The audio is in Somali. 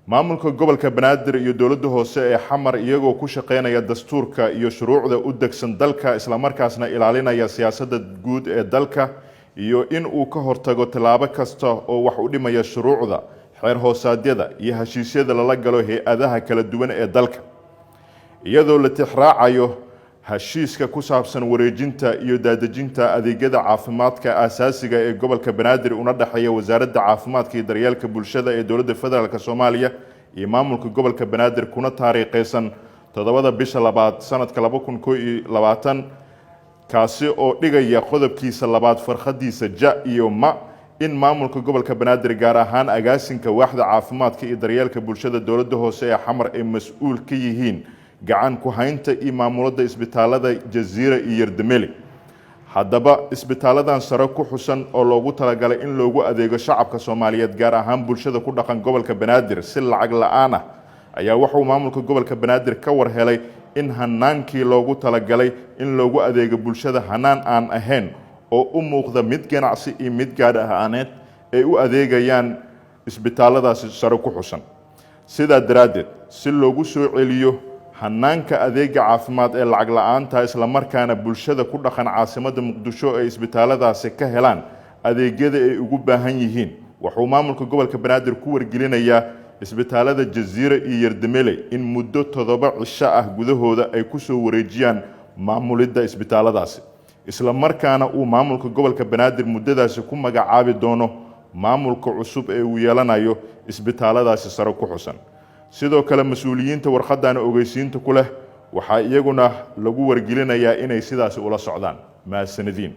Maamulka gobolka Banaadir iyo dowladda hoose ee Xamar, iyagoo ku shaqeynaya dastuurka iyo shuruucda u degsan dalka, islamarkaasna ilaalinaya siyaasadda guud ee dalka iyo in uu ka hortago tallaabo kasta oo wax u dhimaya shuruucda, xeer hoosaadyada iyo heshiisyada lala galo hay-adaha kala duwan ee dalka, iyadoo la tixraacayo heshiiska ku saabsan wareejinta iyo daadejinta adeegyada caafimaadka aasaasiga ee gobolka Banaadir una dhexeeya Wasaaradda Caafimaadka iyo Daryeelka Bulshada ee Dowladda Federaalk Soomaaliya iyo maamulka gobolka Banaadir, kuna taariikhaysan 7-da bisha labaad sanadka 2021, kaasi oo dhigaya qodobkiisa labaad farkhadiisa ja iyo ma, in maamulka gobolka Banaadir, gaar ahaan agaasinka waaxda caafimaadka iyo daryeelka bulshada dowladda hoose ee Xamar, ay mas-uul ka yihiin gacan ku haynta iyo maamulada isbitaalada Jaziira iyo Yardameli. Haddaba, isbitaaladan sare ku xusan oo loogu talagalay in loogu adeego shacabka Soomaaliyeed, gaar ahaan bulshada ku dhaqan gobolka Banaadir, si lacag la-aan ah, ayaa wuxuu maamulka gobolka Banaadir ka war helay in hanaankii loogu talagalay in loogu adeego bulshada hanaan aan ahayn oo u muuqda mid ganacsi iyo mid gaadh ahaaneed ay u adeegayaan isbitaaladaasi sare ku xusan. Sidaa daraaddeed, si loogu soo celiyo hanaanka adeega caafimaad ee lacag la-aanta, islamarkaana bulshada ku dhaqan caasimadda Muqdisho ay isbitaaladaasi ka helaan adeegyada ay ugu baahan yihiin, wuxuu maamulka gobolka Banaadir ku wargelinayaa isbitaalada Jaziira iyo Yardamele in muddo 7 cisho ah gudahooda ay ku soo wareejiyaan maamulidda isbitaaladaasi, isla markaana uu maamulka gobolka Banaadir muddadaasi ku magacaabi doono maamulka cusub ee uu yeelanayo isbitaaladaasi sare ku xusan. Sidoo kale, mas-uuliyiinta warqadan ogeysiinta ku leh waxaa iyaguna lagu wargelinayaa inay sidaasi ula socdaan. Mahadsanediin.